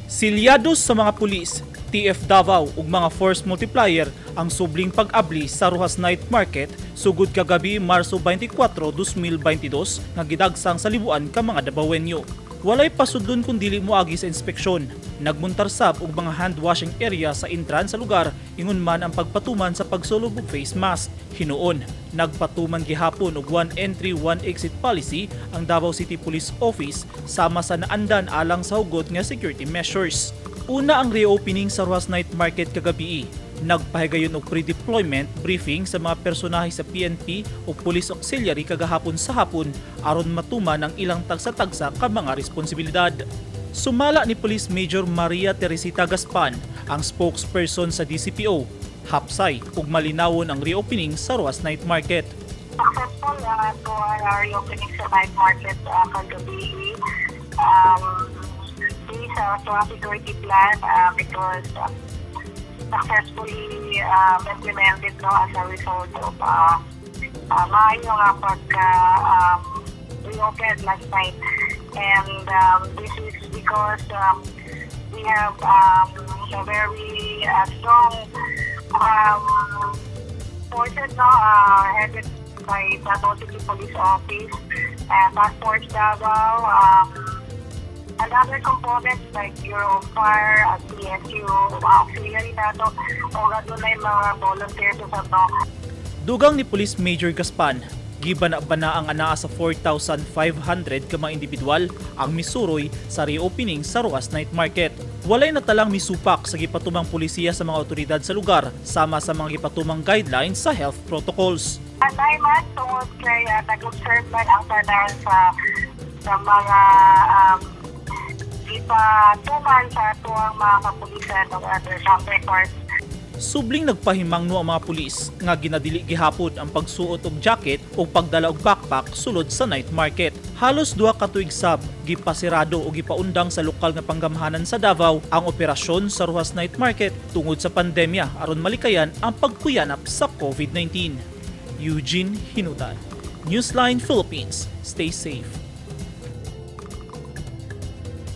Silyados sa mga pulis, TF Davao ug mga force multiplier ang subling pag-abli sa Roxas Night Market sugod kagabi, Marso 24, 2022, nga gidagsang sa libuan ka mga Dabawenyo. Walay pasudlon kung dili moagi sa inspeksyon. Nagmuntar sab og mga hand washing area sa entrance sa lugar, ingon man ang pagpatuman sa pagsulob og face mask. Hinuon, nagpatuman gihapon og one entry, one exit policy ang Davao City Police Office sama sa naandan alang sa hugot nga security measures. Una ang reopening sa Roxas Night Market kagabi. Nagpahigayon og pre-deployment briefing sa mga personahe sa PNP o Police Auxiliary kagahapon sa hapon aron matuman ang ilang tagsa-tagsa ka mga responsibilidad. Sumala ni Police Major Maria Teresita Gaspan, ang spokesperson sa DCPO, hapsay ug malinawon ang reopening sa Roxas Night Market. Successful ang ato ang reopening sa night market kagabi. Based sa ato ang security plan, it was successfully implemented, no, as a result of maayo nga pagka reopen last night. And this is because we have a very strong forces, no, headed by Davao City Police Office, Task Force Davao, and other components like Bureau of Fire, at PSU, auxiliary nato, o adunay mga volunteers sa no. Dugang ni Police Major Gaspan, gibana-bana ang anaa sa 4,500 ka mga individual ang misuroy sa reopening sa Roxas Night Market. Walay natalang misupak sa gipatumang pulisiya sa mga otoridad sa lugar sama sa mga gipatumang guidelines sa health protocols. Anay man, tungod kay nag-observe man ang tanan sa mga gipatuman sa atuang mga kapulisan og other counterparts. Subling nagpahimangno ang mga pulis nga ginadili gihapon ang pagsuot og jacket o pagdala og backpack sulod sa night market. Halos 2 ka tuig sab gipasirado o gipaundang sa lokal nga panggamhanan sa Davao ang operasyon sa Roxas Night Market tungod sa pandemya aron malikayan ang pagkuyanap sa COVID-19. Eugene Hinutan, Newsline Philippines. Stay safe.